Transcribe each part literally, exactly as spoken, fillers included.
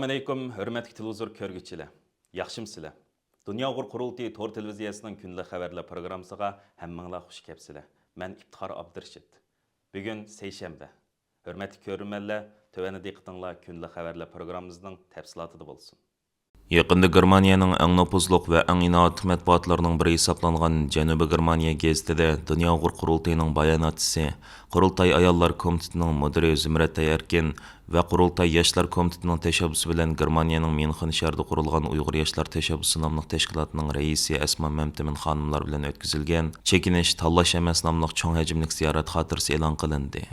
ئەلەيكۇم، ھۆرمەتلىك تېلېۋىزور كۆرگۈچىلەر. ياخشىمۇسىلەر؟ دۇنيا ئۇيغۇر قۇرۇلتىيى تور تېلېۋىزىيەسىنىڭ كۈندىلىك خەۋەرلەر پروگراممىسىغا ھەممىڭلار خۇش كەپسىلەر. مەن ئىپتىخار ئابدۇرېشىت. بۈگۈن سەيشەنبە. ھۆرمەتلىك كۆرۈرمەنلەر، تۆۋەندە دىققىتىڭلار كۈندىلىك خەۋەرلەر پروگراممىمىزنىڭ تەپسىلاتىدا بولسۇن. يېقىندا گېرمانىيەنىڭ ئەڭ نوپۇزلۇق ۋە ئەڭ ئىناۋەتلىك مەتبۇئاتلىرىنىڭ بىرى ھېسابلانغان جەنۇبىي گېرمانىيە گېزىتىدە دۇنيا ئۇيغۇر قۇرۇلتىيىنىڭ باياناتچىسى، قۇرۇلتاي ئاياللار كومىتېتىنىڭ مۇدىرى زۇمرەتئاي ئەركىن ۋە قۇرۇلتاي ياشلار كومىتېتىنىڭ تەشەببۇسى بىلەن گېرمانىيەنىڭ ميۇنخېن شەھىرىدە قۇرۇلغان ئۇيغۇر ياشلار تەشەببۇسى ناملىق تەشكىلاتنىڭ رەئىسى ئەسما مەمتىمىن خانىملار بىلەن ئۆتكۈزۈلگەن چېكىنىش، تاللاش ئەمەس ناملىق چوڭ ھەجىملىك زىيارەت خاتىرىسى ئېلان قىلىندى.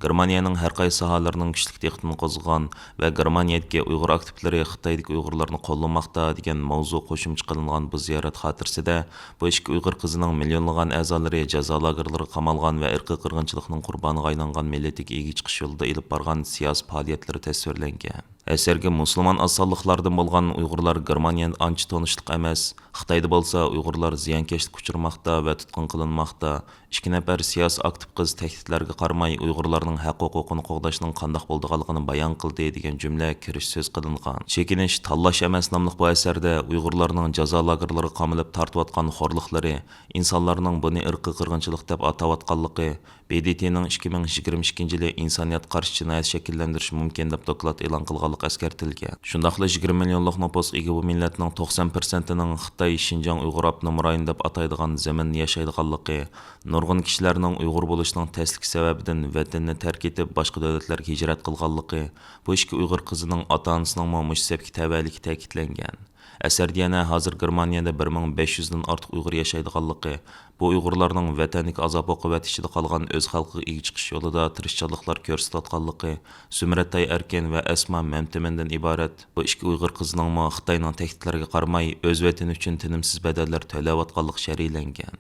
گېرمانىيەنىڭ ھەر قايسى ساھەلىرىنىڭ كۈچلۈك دىققىتىنى قوزغىغان ۋە گېرمانىيەدىكى ئۇيغۇر ئاكتىپلىرى خىتايدىكى ئۇيغۇرلارنى قوللىماقتا دېگەن ماۋزۇ قوشۇمچە قىلىنغان بۇ زىيارەت خاتىرىسىدە بۇ ئىككى ئۇيغۇر قىزىنىڭ مىليونلىغان ئەزالىرى جازا لاگېرلىرىغا قامالغان ۋە ئىرقىي قىرغىنچىلىقنىڭ قۇربانىغا ئايلانغان مىللىتىگە ئىگە چىقىش يولىدا ئېلىپ بارغان سىياسىي پائالىيەتلىرى تەسۋىرلەنگەن. ئەسەرگە مۇسۇلمان ئاز سانلىقلاردىن بولغان ئۇيغۇرلار گېرمانىيەدە ئانچە تونۇشلۇق ئەمەس، خىتايدا بولسا ئۇيغۇرلار زىيانكەشلىككە ئۇچرىماقتا ۋە تۇتقۇن قىلىنماقتا. ئىككى نەپەر سىياسىي ئاكتىپ قىز تەھدىتلەرگە قارىماي ئۇيغۇرلارنىڭ ھەق ھوقۇقىنى قوغداشنىڭ قانداق بولىدىغانلىقىنى بايان قىلدى دېگەن جۈملە كىرىش سۆز قىلىنغان. چېكىنىش، تاللاش ئەمەس ناملىق بۇ ئەسەردە ئۇيغۇرلارنىڭ جازا لاگېرلىرىغا قامىلىپ تارتىۋاتقان خورلۇقلىرى، ئىنسانلارنىڭ بۇنى ئىرقىي قىرغىنچىلىق دەپ ئاتاۋاتقانلىقى، ب د ت نىڭ ئىككى مىڭ يىگىرمە ئىككىنچى يىلى ئىنسانىيەتكە قارشى جىنايەت شەكىللەندۈرۈشى مۇمكىن دەپ دوكلات ئېلان قىلغانلىقى ئەسكەرتىلگەن. شۇنداقلا يىگىرمە مىليونلۇق نوپۇسقا ئىگە بۇ مىللەتنىڭ توقسان پىرسەنتىنىڭ خىتاي شىنجاڭ ئۇيغۇر ئاپتونوم رايونى دەپ ئاتايدىغان زېمىندا ياشايدىغانلىقى، نۇرغۇن كىشىلەرنىڭ ئۇيغۇر بولۇشىنىڭ تەسلىكى سەۋەبىدىن ۋەتىنىنى تەرك ئېتىپ، باشقا دۆلەتلەرگە ھىجرەت قىلغانلىقى، بۇ ئىككى ئۇيغۇر قىزىنىڭ ئاتا-ئانىسىنىڭمۇ مۇشۇ سەپكە تەۋەلىكى تەكىتلەنگەن. ئەسەردە يەنە ھازىر گېرمانىيەدە بىر مىڭ بەش يۈزدىن ئارتۇق ئۇيغۇر ياشايدىغانلىقى، بۇ ئۇيغۇرلارنىڭ ۋەتەندىكى ئازاب-ئوقۇبەت ئىچىدە قالغان ئۆز خەلقىگە ئىگە چىقىش يولىدا تىرىشچانلىقلار كۆرسىتىۋاتقانلىقى، زۇمرەتئاي ئەركىن ۋە ئەسما مەمتىمىندىن ئىبارەت بۇ ئىككى ئۇيغۇر قىزىنىڭمۇ خىتاينىڭ تەھدىتلىرىگە قارىماي، ئۆز ۋەتىنى ئۈچۈن تىنىمسىز بەدەللەر تۆلەۋاتقانلىقى شەرھلەنگەن.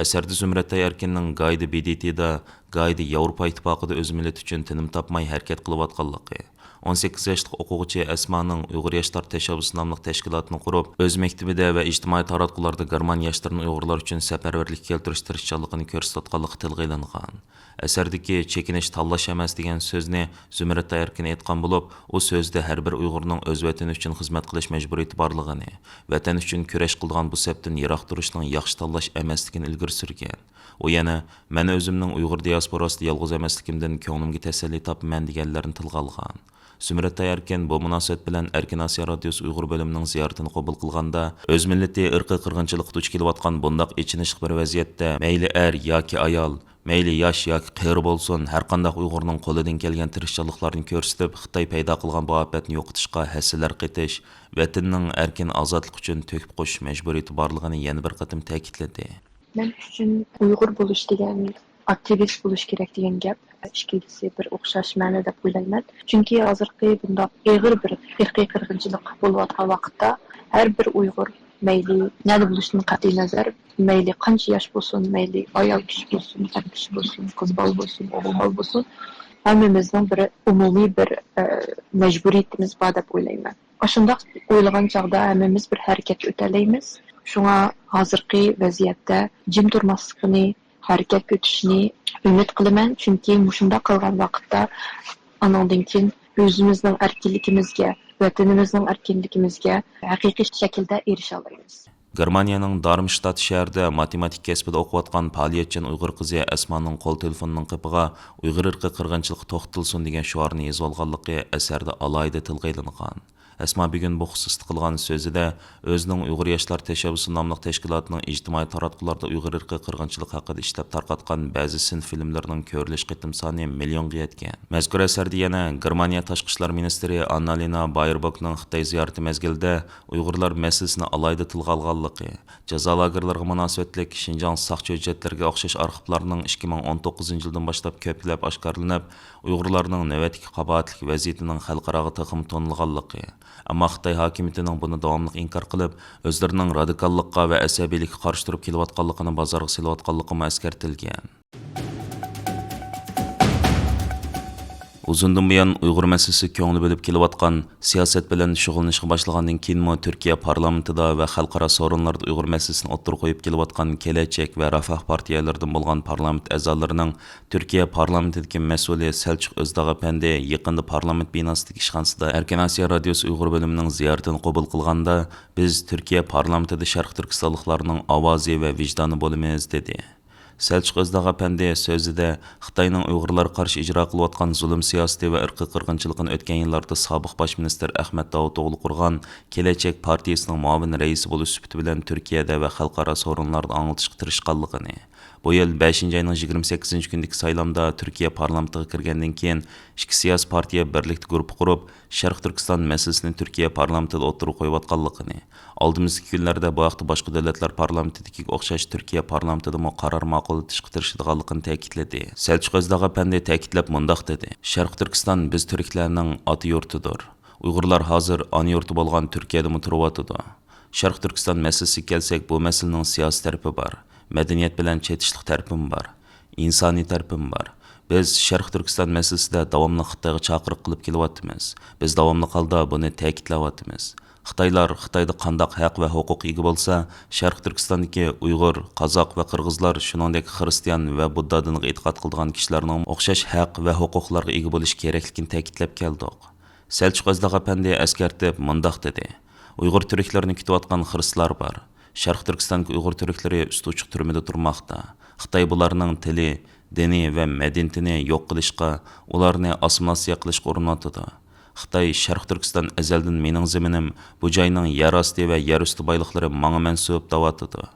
ئەسەردە زۇمرەتئاي ئەركىننىڭ گايدا ب د ت دا، گايدا ياۋروپا ئىتتىپاقىدا ئۆز مىللىتى ئۈچۈن تىنىم تاپماي ھەرىكەت قىلىۋاتقانلىقى، ئون سەككىز ياشلىق ئوقۇغۇچى ئەسمانىڭ ئۇيغۇر ياشلار تەشەببۇسى ناملىق تەشكىلاتنى قۇرۇپ، ئۆز مەكتىۋىدە ۋە ئىجتىمائىي تاراتقۇلاردا گېرمان ياشلىرىنى ئۇيغۇرلار ئۈچۈن سەپەرۋەرلىككە كەلتۈرۈش تىرىشچانلىقىنى كۆرسىتىۋاتقانلىقى تىلغا ئېلىنغان. ئەسەردىكى چېكىنىش، تاللاش ئەمەس دېگەن سۆزنى زۇمرەتئاي ئەركىن ئېيتقان بولۇپ، ئۇ سۆزدە ھەر بىر ئۇيغۇرنىڭ ئۆز ۋەتىنى ئۈچۈن خىزمەت قىلىش مەجبۇرىيىتى بارلىقىنى، ۋەتەن ئۈچۈن كۈرەش قىلىدىغان بۇ سەپتىن يىراق تۇرۇشنىڭ ياخشى تاللاش ئەمەسلىكىنى ئىلگىرى سۈرگەن. ئۇ يەنە، مەن ئۆزۈمنىڭ ئۇيغۇر دىياسپوراسىدا يالغۇز ئەمەسلىكىمدىن كۆڭلۈمگە تەسەللى تاپىمەن دېگەنلەرنى تىلغا ئالغان. زۇمرەتئاي ئەركىن بۇ مۇناسىۋەت بىلەن ئەركىن ئاسىيا رادىيوسى ئۇيغۇر بۆلۈمىنىڭ زىيارىتىنى قوبۇل قىلغاندا، ئۆز مىللىتى ئىرقىي قىرغىنچىلىققا دۇچ كېلىۋاتقان بۇنداق ئېچىنىشلىق بىر ۋەزىيەتتە، مەيلى ئەر ياكى ئايال، مەيلى ياش ياكى قېرى بولسۇن، ھەرقانداق ئۇيغۇرنىڭ قولىدىن كەلگەن تىرىشچانلىقلارنى كۆرسىتىپ، خىتاي پەيدا قىلغان بۇ ئاپەتنى يوقىتىشقا ھەسسىلەر قېتىش، ۋەتىنىنىڭ ئەركىن ئازادلىقى ئۈچۈن تۆھپە قوشۇش مەجبۇرىيىتى بارلىقىنى يەنە بىر قېتىم تەكىتلىدى. مەن ئۈچۈن ئۇيغۇر بولۇش دېگەن ئاكتىۋىست بولۇش كېرەك دېگەن گەپ. ئىككىلىسى بىر ئوخشاش مەنىدە دەپ ئويلايمەن. چۈنكى ھازىرقى بۇنداق ئېغىر بىر ئىرقىي قىرغىنچىلىق بولۇۋاتقان ۋاقىتتا ھەر بىر ئۇيغۇر مەيلى نەدە بولۇشىدىن قەتئىينەزەر، مەيلى قانچە ياش بولسۇن، مەيلى ئايال كىشى بولسۇن، ئەر كىشى بولسۇن، قىز بالا بولسۇن، ئوغۇل بالا بولسۇن، ھەممىمىزنىڭ بىر ئومۇمىي بىر، ئە، مەجبۇرىيىتىمىز بار دەپ ئويلايمەن. ئاشۇنداق ئويلىغان چاغدا ھەممىمىز بىر ھەرىكەتكە ئۆتەلەيمىز. شۇڭا ھازىرقى ۋەزىيەتتە جىم تۇرماسلىقىنى، ھەرىكەتكە ئۆتۈشىنى ئۈمىد قىلىمەن، چۈنكى مۇشۇنداق قىلغان ۋاقىتتا ئانىڭدىن كېيىن ئۆزىمىزنىڭ ئەركىنلىكىمىزگە، ۋەتىنىمىزنىڭ ئەركىنلىكىمىزگە ھەقىقىي شەكىلدە ئېرىشەلەيمىز. گېرمانىيەنىڭ دارمشتات شەھىرىدە ماتېماتىكا كەسپىدە ئوقۇۋاتقان پائالىيەتچان ئۇيغۇر قىزى ئەسمانىڭ قول تېلېفونىنىڭ قېپىغا «ئۇيغۇر ئىرقىي قىرغىنچىلىقى توختىتىلسۇن» دېگەن شوئارنى يېزىۋالغانلىقى ئەسەردە ئالاھىدە تىلغا ئېلىنغان. ئەسما بۈگۈن بۇ خۇسۇستا قىلغان سۆزىدە، ئۆزىنىڭ ئۇيغۇر ياشلار تەشەببۇسى ناملىق تەشكىلاتىنىڭ ئىجتىمائىي تاراتقۇلاردا ئۇيغۇر ئىرقىي قىرغىنچىلىقى ھەققىدە ئىشلەپ تارقاتقان بەزى سىن فىلىملىرىنىڭ كۆرۈلۈش قېتىم سانى مىليونغا يەتكەن. مەزكۇر ئەسەردە يەنە گېرمانىيە تاشقى ئىشلار مىنىستىرى ئاننالىنا بايربوكنىڭ خىتاي زىيارىتى مەزگىلىدە ئۇيغۇرلار مەسىلىسىنى ئالاھىدە تىلغا ئالغانلىقى، جازا لاگېرلىرىغا مۇناسىۋەتلىك شىنجاڭ ساقچى ھۆججەتلىرىگە ئوخشاش ئارخىپلارنىڭ ئىككى مىڭ ئون توققۇزىنچى يىلدىن باشلاپ كۆپلەپ ئاشكارىلىنىپ، ئۇيغۇرلارنىڭ نۆۋەتتىكى قاباھەتلىك ۋەزىيىتىنىڭ خەلقئاراغا تېخىمۇ تونۇلغانلىقى، ئەمما خىتاي ھاكىمىيىتىنىڭ بۇنى داۋاملىق ئىنكار قىلىپ، ئۆزلىرىنىڭ رادىكاللىققا ۋە ئەسەبىيلىككە قارشى تۇرۇپ كېلىۋاتقانلىقىنى بازارغا سېلىۋاتقانلىقىمۇ ئەسكەرتىلگەن. ئۇزۇندىن بۇيان ئۇيغۇر مەسىلىسى كۆڭۈل بۆلۈپ كېلىۋاتقان، سىياسەت بىلەن شۇغۇللىنىشقا باشلىغاندىن كېيىنمۇ تۈركىيە پارلامېنتىدا ۋە خەلقئارا سورۇنلاردا ئۇيغۇر مەسىلىسىنى ئوتتۇرىغا قويۇپ كېلىۋاتقان كېلەچەك ۋە رەفاھ پارتىيەلىرىدىن بولغان پارلامېنت ئەزالىرىنىڭ تۈركىيە پارلامېنتىدىكى مەسئۇلى سەلچۇق ئۆزداغ ئەپەندى يېقىندا پارلامېنت بىناسىدىكى ئىشخانىسىدا ئەركىن ئاسىيا رادىيوسى ئۇيغۇر بۆلۈمىنىڭ زىيارىتىنى قوبۇل قىلغاندا، بىز تۈركىيە پارلامېنتىدا شەرقىي تۈركىستانلىقلارنىڭ ئاۋازى ۋە ۋىجدانى بولىمىز، دېدى. سەلچۇق ئۆزداغ ئەپەندى سۆزىدە خىتاينىڭ ئۇيغۇرلارغا قارشى ئىجرا قىلىۋاتقان زۇلۇم سىياسىتى ۋە ئىرقىي قىرغىنچىلىقىنى ئۆتكەن يىللاردا سابىق باش مىنىستىر ئەخمەت داۋۇتئوغلى قۇرغان كېلەچەك پارتىيىسىنىڭ مۇئاۋىن رەئىسى بولۇش سۈپىتى بىلەن تۈركىيەدە ۋە خەلقئارا سورۇنلاردا ئاڭلىتىشقا تىرىشقانلىقىنى، بۇ يىل بەشىنچى ئاينىڭ يىگىرمە سەككىزىنچى كۈنىدىكى سايلامدا تۈركىيە پارلامېنتىغا كىرگەندىن كېيىن ئىككى سىياسىي پارتىيە بىرلىكتە گۇرۇپپا قۇرۇپ، شەرقىي تۈركىستان مەسىلىسىنى تۈركىيە پارلامېنتىدا ئوتتۇرىغا قويۇۋاتقانلىقىنى، ئالدىمىزدىكى كۈنلەردە بۇ ھەقتە باشقا دۆلەتلەر پارلامېنتىدىكىگە ئوخشاش تۈركىيە پارلامېنتىدىمۇ قارار ماقۇللىتىشقا تىرىشىدىغانلىقىنى تەكىتلىدى. سەلچۇق ئۆزداغ ئەپەندى تەكىتلەپ مۇنداق دېدى: شەرقىي تۈركىستان بىز تۈركلەرنىڭ ئاتا يۇرتىدۇر. ئۇيغۇرلار ھازىر ئانا يۇرتى بولغان تۈركىيەدىمۇ تۇرۇۋاتىدۇ. شەرقىي تۈركىستان مەسىلىسىگە كەلسەك، بۇ مەسىلىنىڭ سىياسىي تەرىپى بار، مەدەنىيەت بىلەن چېتىشلىق تەرىپىمۇ بار، ئىنسانىي تەرىپىمۇ بار. بىز شەرقىي تۈركىستان مەسىلىسىدە داۋاملىق خىتايغا چاقىرىق قىلىپ كېلىۋاتىمىز. بىز داۋاملىق ھالدا بۇنى تەكىتلەۋاتىمىز. خىتايلار خىتايدا قانداق ھەق ۋە ھوقۇققا ئىگە بولسا، شەرقىي تۈركىستاندىكى ئۇيغۇر، قازاق ۋە قىرغىزلار، شۇنىڭدەك خىرىستىيان ۋە بۇددا دىنىغا ئېتىقاد قىلىدىغان كىشىلەرنىڭ ئوخشاش ھەق ۋە ھوقۇقلارغا ئىگە بولۇشى كېرەكلىكىنى تەكىتلەپ كەلدۇق. سەلچۇق ئەزداغ ئەپەندى ئەسكەرتىپ مۇنداق دېدى: ئۇيغۇر تۈركلىرىنى كۈتۈۋاتقان خىرىسلار بار. شەرقىي تۈركىستاندىكى ئۇيغۇر تۈركلىرى ئۈستى ئوچۇق تۈرمىدە تۇرماقتا. خىتاي بۇلارنىڭ تىلى، دىنى ۋە مەدەنىيىتىنى يوق قىلىشقا، ئۇلارنى ئاسسىمىلياتسىيە قىلىشقا ئۇرۇنۇۋاتىدۇ. خىتاي شەرقىي تۈركىستان ئەزەلدىن مېنىڭ زېمىنىم، بۇ جاينىڭ يەر ئاستى ۋە يەر ئۈستى بايلىقلىرى ماڭا مەنسۇپ دەۋاتىدۇ.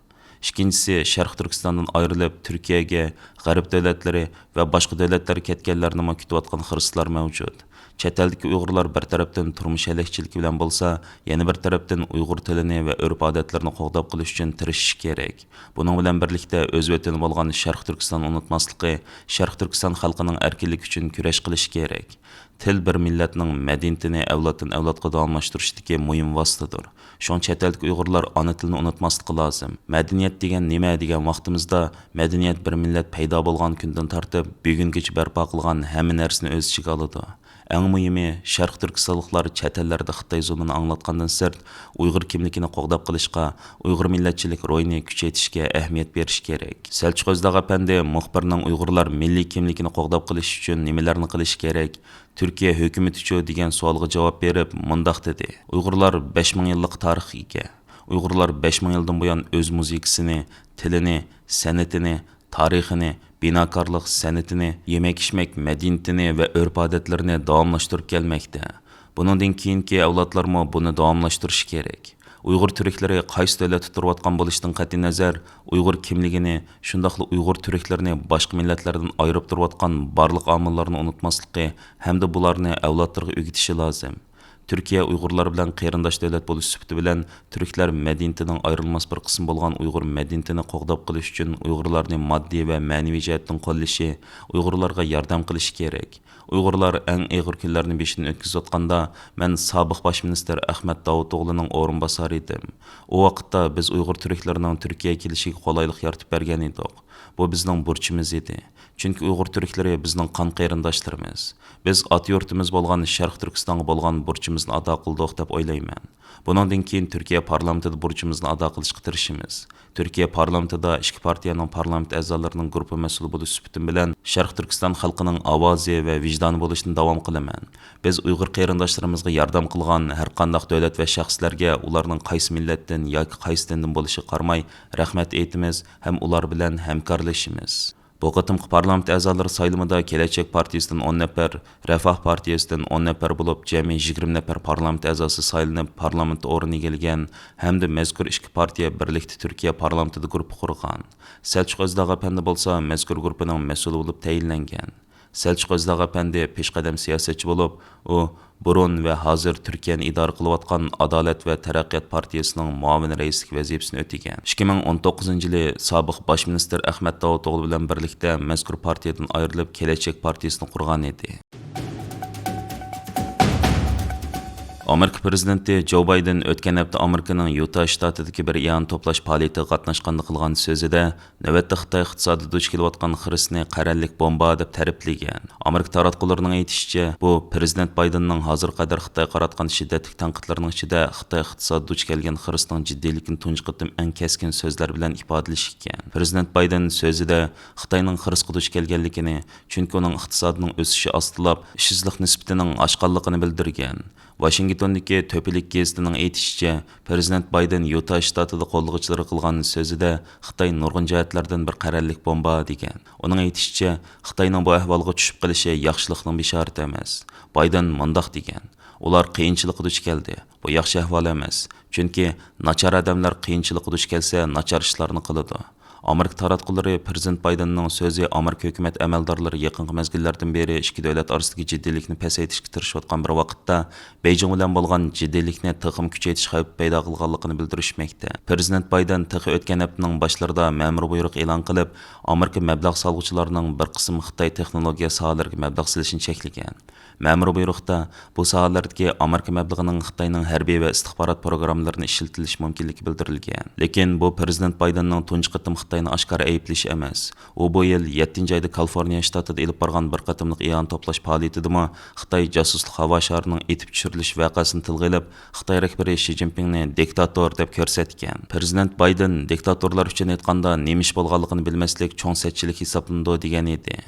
ئىككىنچىسى، شەرقىي تۈركىستاندىن ئايرىلىپ، تۈركىيەگە، غەرب دۆلەتلىرى ۋە باشقا دۆلەتلەرگە كەتكەنلەرنىمۇ كۈتۈۋاتقان خىرىسلار مەۋجۇت. چەت ئەلدىكى ئۇيغۇرلار بىر تەرەپتىن تۇرمۇش ھەلەكچىلىكى بىلەن بولسا، يەنە بىر تەرەپتىن ئۇيغۇر تىلىنى ۋە ئۆرپ-ئادەتلىرىنى قوغداپ قېلىش ئۈچۈن تىرىشىشى كېرەك. بۇنىڭ بىلەن بىرلىكتە، ئۆز ۋەتىنى بولغان شەرقىي تۈركىستاننى ئۇنتۇماسلىقى، شەرقىي تۈركىستان خەلقىنىڭ ئەركىنلىكى ئۈچۈن كۈرەش قىلىشى كېرەك. تىل بىر مىللەتنىڭ مەدەنىيىتىنى ئەۋلادتىن ئەۋلادقا داۋاملاشتۇرۇشتىكى مۇھىم ۋاسىتىدۇر. شۇڭا چەت ئەلدىكى ئۇيغۇرلار ئانا تىلىنى ئۇنتۇماسلىقى لازىم. مەدەنىيەت دېگەن نېمە دېگەن ۋاقتىمىزدا، مەدەنىيەت بىر مىللەت پەيدا بولغان كۈندىن تارتىپ بۈگۈنگىچە بەرپا قىلغان ھەممە نەرسىنى ئۆز ئىچىگە ئالىدۇ. ئەڭ مۇھىمى، شەرقىي تۈركىستانلىقلار چەت ئەللەردە خىتاي زۇلمىنى ئاڭلاتقاندىن سىرت، ئۇيغۇر كىملىكىنى قوغداپ قېلىشقا، ئۇيغۇر مىللەتچىلىك روھىنى كۈچەيتىشكە ئەھمىيەت بېرىشى كېرەك. سەلچۇق ئۆزداغ ئەپەندى مۇخبىرنىڭ ئۇيغۇرلار مىللىي كىملىكىنى قوغداپ قېلىش ئۈچۈن نېمىلەرنى قىلىشى كېرەك، تۈركىيە ھۆكۈمىتىچۇ دېگەن سوئالغا جاۋاب بېرىپ مۇنداق دېدى: ئۇيغۇرلار بەش مىڭ يىللىق تارىخقا ئىگە. ئۇيغۇرلار بەش مىڭ يىلدىن بۇيان ئۆز مۇزىكىسىنى، تىلىنى، سەنئىتىنى، تارىخىنى، بىناكارلىق سەنئىتىنى، يېمەك-ئىچمەك مەدەنىيىتىنى ۋە ئۆرپ-ئادەتلىرىنى داۋاملاشتۇرۇپ كەلمەكتە. بۇنىڭدىن كېيىنكى ئەۋلادلارمۇ بۇنى داۋاملاشتۇرۇشى كېرەك. ئۇيغۇر تۈركلىرى قايسى دۆلەتتە تۇرۇۋاتقان بولۇشىدىن قەتئىينەزەر، ئۇيغۇر كىملىكىنى، شۇنداقلا ئۇيغۇر تۈركلىرىنى باشقا مىللەتلەردىن ئايرىپ تۇرۇۋاتقان بارلىق ئامىللارنى ئۇنتۇماسلىقى ھەمدە بۇلارنى ئەۋلادلىرىغا ئۆگىتىشى لازىم. تۈركىيە ئۇيغۇرلار بىلەن قېرىنداش دۆلەت بولۇش سۈپىتى بىلەن، تۈركلەر مەدەنىيىتىنىڭ ئايرىلماس بىر قىسمى بولغان ئۇيغۇر مەدەنىيىتىنى قوغداپ قېلىش ئۈچۈن ئۇيغۇرلارنى ماددىي ۋە مەنىۋى جەھەتتىن قوللىشى، ئۇيغۇرلارغا ياردەم قىلىشى كېرەك. ئۇيغۇرلار ئەڭ ئېغىر كۈنلەرنى بېشىدىن ئۆتكۈزۈۋاتقاندا، مەن سابىق باش مىنىستىر ئەخمەت داۋۇتئوغلۇنىڭ ئورۇنباسارى ئىدىم. ئۇ ۋاقىتتا بىز ئۇيغۇر تۈركلىرىنىڭ تۈركىيەگە كېلىشىگە قولايلىق يارىتىپ بەرگەن ئىدۇق. بۇ بىزنىڭ بۇرچىمىز ئىدى. چۈنكى ئۇيغۇر تۈركلىرى بىزنىڭ قان قېرىنداشلىرىمىز. بىز ئاتا يۇرتىمىز بولغان شەرقىي تۈركىستانغا بولغان بۇرچىمىزنى ئادا قىلدۇق دەپ ئويلايمەن. بۇنىڭدىن كېيىن تۈركىيە پارلامېنتىدا بۇرچىمىزنى ئادا قىلىشقا تىرىشىمىز. تۈركىيە پارلامېنتىدا ئىككى پارتىيەنىڭ پارلامېنت ئەزالىرىنىڭ گۇرۇپپا مەسئۇلى بولۇش سۈپىتىم بىلەن شەرقىي تۈركىستان خەلقىنىڭ ئاۋازى ۋە ۋىجدانى بولۇشنى داۋام قىلىمەن. بىز ئۇيغۇر قېرىنداشلىرىمىزغا ياردەم قىلغان ھەر قانداق دۆلەت ۋە شەخسلەرگە ئۇلارنىڭ قايسى مىللەتتىن ياكى قايسى دىندىن بولۇشىغا قارىماي رەھمەت ئېيتىمىز ھەم ئۇلار بىلەن ھەمكارلىشىمىز. بۇ قېتىمقى پارلامېنت ئەزالىرى سايلىمىدا كېلەچەك پارتىيىسىدىن ئون نەپەر، رەفاھ پارتىيىسىدىن ئون نەپەر بولۇپ، جەمئىي يىگىرمە نەپەر پارلامېنت ئەزاسى سايلىنىپ، پارلامېنتتا ئورۇن ئىگىلىگەن ھەمدە مەزكۇر ئىككى پارتىيە بىرلىكتە تۈركىيە پارلامېنتىدا گۇرۇپپا قۇرغان. سەلچۇق ئۆزداغ ئەپەندى بولسا مەزكۇر گۇرۇپپىنىڭ مەسئۇلى بولۇپ تەيىنلەنگەن. سەلچۇق ئۆزداغ ئەپەندى پېشقەدەم سىياسەتچى بولۇپ، ئۇ بۇرۇن ۋە ھازىر تۈركىيەنى ئىدارە قىلىۋاتقان ئادالەت ۋە تەرەققىيات پارتىيىسىنىڭ مۇئاۋىن رەئىسلىك ۋەزىپىسىنى ئۆتىگەن. ئىككى مىڭ ئون توققۇزىنچى يىلى سابىق باش مىنىستىر ئەخمەت داۋۇتئوغلى بىلەن بىرلىكتە مەزكۇر پارتىيەدىن ئايرىلىپ، كېلەچەك پارتىيىسىنى قۇرغان ئىدى. ئامېرىكا پىرېزىدېنتى جو بايدېن ئۆتكەن ھەپتە ئامېرىكىنىڭ يۇتا شتاتىدىكى بىر ئىئانە توپلاش پائالىيىتىگە قاتناشقاندا قىلغان سۆزىدە، نۆۋەتتە خىتاي ئىقتىسادى دۇچ كېلىۋاتقان خىرىسنى قەرەللىك بومبا دەپ تەرىپلىگەن. ئامېرىكا تاراتقۇلىرىنىڭ ئېيتىشىچە، بۇ پىرېزىدېنت بايدېننىڭ ھازىرغا قەدەر خىتايغا قاراتقان شىددەتلىك تەنقىدلىرىنىڭ ئىچىدە خىتاي ئىقتىسادى دۇچ كەلگەن خىرىسنىڭ جىددىيلىكىنى تۇنجى قېتىم ئەڭ كەسكىن سۆزلەر بىلەن ئىپادىلىشى ئىكەن. پىرېزىدېنت بايدېن سۆزىدە خىتاينىڭ خىرىسقا دۇچ كەلگەنلىكىنى، چۈنكى ئۇنىڭ ئىقتىسادىنىڭ ئۆسۈشى ئاستىلاپ، ئىشسىزلىق نىسبىتىنىڭ ئاشقانلىقىنى بىلدۈرگەن. ۋاشىنگتوندىكى تۆپىلىك گېزىتىنىڭ ئېيتىشىچە، پىرېزىدېنت بايدېن يۇتا شتاتىدا قوللىغۇچىلىرىغا قىلغان سۆزىدە خىتاي نۇرغۇن جەھەتلەردىن بىر قەرەللىك بومبا دېگەن. ئۇنىڭ ئېيتىشىچە، خىتاينىڭ بۇ ئەھۋالغا چۈشۈپ قېلىشى ياخشىلىقنىڭ بېشارىتى ئەمەس. بايدېن مۇنداق دېگەن، ئۇلار قىيىنچىلىققا دۇچ كەلدى. بۇ ياخشى ئەھۋال ئەمەس. چۈنكى ناچار ئادەملەر قىيىنچىلىققا دۇچ كەلسە، ناچار ئىشلارنى قىلىدۇ. ئامېرىكا تاراتقۇلىرى پىرېزىدېنت بايدېننىڭ سۆزى ئامېرىكا ھۆكۈمەت ئەمەلدارلىرى يېقىنقى مەزگىللەردىن بېرى ئىككى دۆلەت ئارىسىدىكى جىددىيلىكنى پەسەيتىشكە تىرىشىۋاتقان بىر ۋاقىتتا، بېيجىڭ بىلەن بولغان جىددىيلىكنى تېخىمۇ كۈچەيتىش خەۋپى پەيدا قىلغانلىقىنى بىلدۈرۈشمەكتە. پىرېزىدېنت بايدېن تېخى ئۆتكەن ھەپتىنىڭ باشلىرىدا مەمۇرىي بۇيرۇق ئېلان قىلىپ، ئامېرىكا مەبلەغ سالغۇچىلارنىڭ بىر قىسمى خىتاي تېخنولوگىيە ساھەلىرىگە مەبلەغ سېلىشنى چەكلىگەن. مەمۇرىي بۇيرۇقتا بۇ ساھەلەردىكى ئامېرىكا مەبلىغىنىڭ خىتاينىڭ ھەربىي ۋە ئىستىخبارات پروگراممىلىرىنى ئىشلىتىلىش مۇمكىنلىكى بىلدۈرۈلگەن. لېكىن بۇ پىرېزىدېنت بايدېننىڭ تۇنجى قېتىم خىتاينى ئاشكارا ئەيىبلىشى ئەمەس. ئۇ بۇ يىل يەتتىنچى ئايدا كالىفورنىيە شتاتىدا ئېلىپ بارغان بىر قېتىملىق ئىئانە توپلاش پائالىيىتىدىمۇ خىتاي جاسۇسلۇق ھاۋا شارىنىڭ ئېتىپ چۈشۈرۈلۈش ۋەقەسىنى تىلغا ئېلىپ، خىتاي رەھبىرى شى جىنپىڭنى دىكتاتور دەپ كۆرسەتكەن. پىرېزىدېنت بايدېن دىكتاتورلار ئۈچۈن ئېيتقاندا نېمە ئىش بولغانلىقىنى بىلمەسلىك چوڭ سەتچىلىك ھېسابلىنىدۇ دېگەن ئىدى.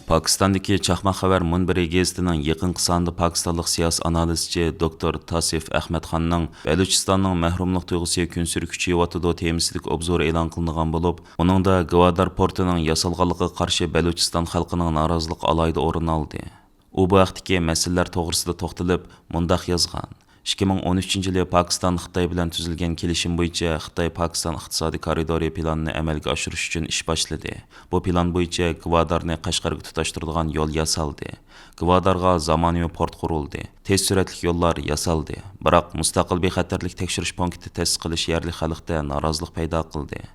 پاكىستاندىكى چاقماق خەۋەر مۇنبىرى گېزىتىنىڭ يېقىنقى سانىدا پاكىستانلىق سىياسىي ئانالىزچى دوكتور تاسىف ئەخمەتخاننىڭ بەلۇچىستاننىڭ مەھرۇملۇق تۇيغۇسى كۈنسېرى كۈچىيىۋاتىدۇ تېمىسىدىكى ئوبزورى ئېلان قىلىنغان بولۇپ، ئۇنىڭدا گۋادار پورتىنىڭ ياسالغانلىقىغا قارشى بەلۇچىستان خەلقىنىڭ نارازىلىقى ئالاھىدە ئورۇن ئالدى. ئۇ بۇ ھەقتىكى مەسىلىلەر توغرىسىدا توختىلىپ، مۇنداق يازغان: «ئىككى مىڭ ئون ئۈچىنچى يىلى پاكىستان خىتاي بىلەن تۈزۈلگەن كېلىشىم بويىچە خىتاي پاكىستان ئىقتىسادىي كارىدورى پىلانىنى ئەمەلگە ئاشۇرۇش ئۈچۈن ئىش باشلىدى. بۇ پىلان بويىچە گۋادارنى قەشقەرگە تۇتاشتۇرىدىغان يول ياسالدى. گۋادارغا زامانىۋى پورت قۇرۇلدى. تېز سۈرئەتلىك يوللار ياسالدى. بىراق مۇستەقىل بىخەتەرلىك تەكشۈرۈش پونكىتى تەسىس قىلىش يەرلىك خەلقتە نارازىلىق پەيدا قىلدى.»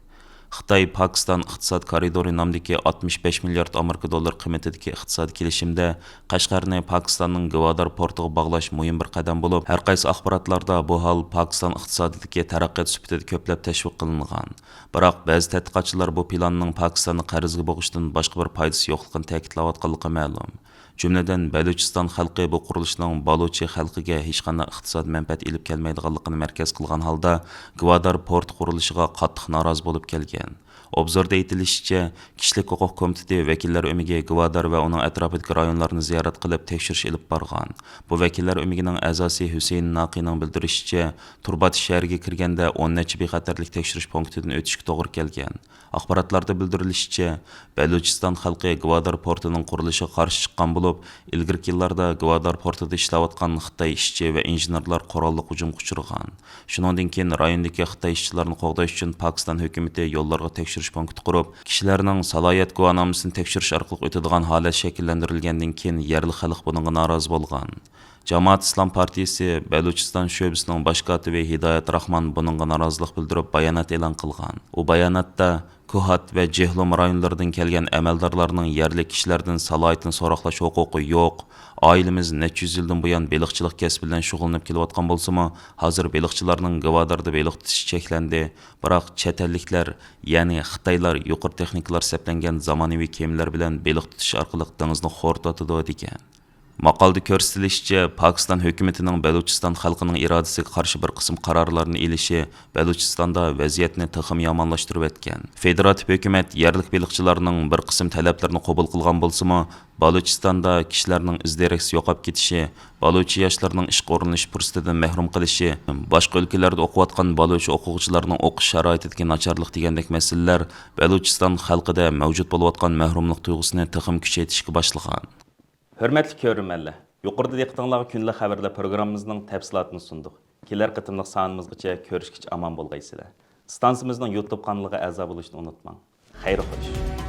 خىتاي پاكىستان ئىقتىساد كارىدورى نامىدىكى ئاتمىش بەش مىليارد ئامېرىكا دوللىرى قىممىتىدىكى ئىقتىسادىي كېلىشىمدە قەشقەرنى پاكىستاننىڭ گۋادار پورتىغا باغلاش مۇھىم بىر قەدەم بولۇپ، ھەر قايسى ئاخباراتلاردا بۇ ھال پاكىستان ئىقتىسادىدىكى تەرەققىيات سۈپىتىدە كۆپلەپ تەشۋىق قىلىنغان. بىراق بەزى تەتقىقاتچىلار بۇ پىلاننىڭ پاكىستاننى قەرزگە بوغۇشتىن باشقا بىر پايدىسى يوقلۇقىنى تەكىتلەۋاتقانلىقى مەلۇم. جۈملىدىن، بەلۇچىستان خەلقى بۇ قۇرۇلۇشنىڭ بالۇچى خەلقىگە ھېچقانداق ئىقتىسادىي مەنپەئەت ئېلىپ كەلمەيدىغانلىقىنى مەركەز قىلغان ھالدا، گۋادار پورت قۇرۇلۇشىغا قاتتىق نارازى بولۇپ كەلگەن. ئوبزوردا ئېيتىلىشىچە، كىشىلىك ھوقۇق كومىتېتى ۋەكىللەر ئۆمىكى گۋادار ۋە ئۇنىڭ ئەتراپىدىكى رايونلارنى زىيارەت قىلىپ، تەكشۈرۈش ئېلىپ بارغان. بۇ ۋەكىللەر ئۆمىكىنىڭ ئەزاسى ھۈسەيىن ناقىنىڭ بىلدۈرۈشىچە، تۇربات شەھىرىگە كىرگەندە ئون نەچچە بىخەتەرلىك تەكشۈرۈش پونكىتىدىن ئۆتۈشكە توغرا كەلگەن. ئاخباراتلاردا بىلدۈرۈلۈشىچە، بەلۇچىستان خەلقى گۋادار پورتىنىڭ قۇرۇلۇشىغا قارشى چىققان بولۇپ، ئىلگىرىكى يىللاردا گۋادار پورتىدا ئىشلەۋاتقان خىتاي ئىشچى ۋە ئىنژېنېرلار قوراللىق ھۇجۇمغا ئۇچرىغان. شۇنىڭدىن كېيىن رايوندىكى خىتاي ئىشچىلارنى قوغداش ئۈچۈن پاكىستان ھۆكۈمىتى يوللارغا تەكشۈرۈش پونكىتى قۇرۇپ، كىشىلەرنىڭ سالاھىيەت گۇۋاھنامىسىنى تەكشۈرۈش ئارقىلىق ئۆتىدىغان ھالەت شەكىللەندۈرۈلگەندىن كېيىن، يەرلىك خەلق بۇنىڭغا نارازى بولغان. جامائەت ئىسلام پارتىيىسى بەلۇچىستان شۆبىسىنىڭ باش كاتىپى ھىدايەت راخمان بۇنىڭغا نارازىلىق بىلدۈرۈپ، بايانات ئېلان قىلغان. ئۇ باياناتتا، كوھات ۋە جېھلۇم رايونلىرىدىن كەلگەن ئەمەلدارلارنىڭ يەرلىك كىشىلەردىن سالاھىيىتىنى سوراقلاش ھوقۇقى يوق. ئائىلىمىز نەچچە يۈز يىلدىن بۇيان بېلىقچىلىق كەسپى بىلەن شۇغۇللىنىپ كېلىۋاتقان بولسىمۇ، ھازىر بېلىقچىلارنىڭ گۋاداردا بېلىق تۇتۇشى چەكلەندى. بىراق چەت ئەللىكلەر، يەنى خىتايلار يۇقىرى تېخنىكىلار سەپلەنگەن زامانىۋى كېمىلەر بىلەن بېلىق تۇتۇش ئارقىلىق دېڭىزنى خورىتىۋاتىدۇ، دېگەن. ماقالىدە كۆرسىتىلىشىچە، پاكىستان ھۆكۈمىتىنىڭ بەلۇچىستان خەلقىنىڭ ئىرادىسىگە قارشى بىر قىسىم قارارلارنى ئېلىشى بەلۇچىستاندا ۋەزىيەتنى تېخىمۇ يامانلاشتۇرۇۋەتكەن. فېدېراتىپ ھۆكۈمەت يەرلىك بېلىقچىلارنىڭ بىر قىسىم تەلەپلىرىنى قوبۇل قىلغان بولسىمۇ، بەلۇچىستاندا كىشىلەرنىڭ ئىز-دېرەكسىز يوقاپ كېتىشى، بەلۇچ ياشلىرىنىڭ ئىشقا ئورۇنلىشىش پۇرسىتىدىن مەھرۇم قېلىشى، باشقا ئۆلكىلەردە ئوقۇۋاتقان بەلۇچ ئوقۇغۇچىلارنىڭ ئوقۇش شارائىتىدىكى ناچارلىق دېگەندەك مەسىلىلەر بەلۇچىستان خەلقىدە مەۋجۇت بولۇۋاتقان مەھرۇملۇق تۇيغۇسىنى تېخىمۇ كۈچەيتىشكە باشلىغان. ھۆرمەتلىك كۆرۈرمەنلەر، يۇقىرىدا دىققىتىڭلارغا كۈندىلىك خەۋەرلەر پروگراممىمىزنىڭ تەپسىلاتىنى سۇندۇق. كېلەر قېتىملىق سانىمىزغىچە كۆرۈشكىچە ئامان بولغايسىلەر. ئىستانسىمىزنىڭ يۇتۇب قانىلىغا ئەزا بولۇشنى ئۇنتۇماڭ. خەير خوش.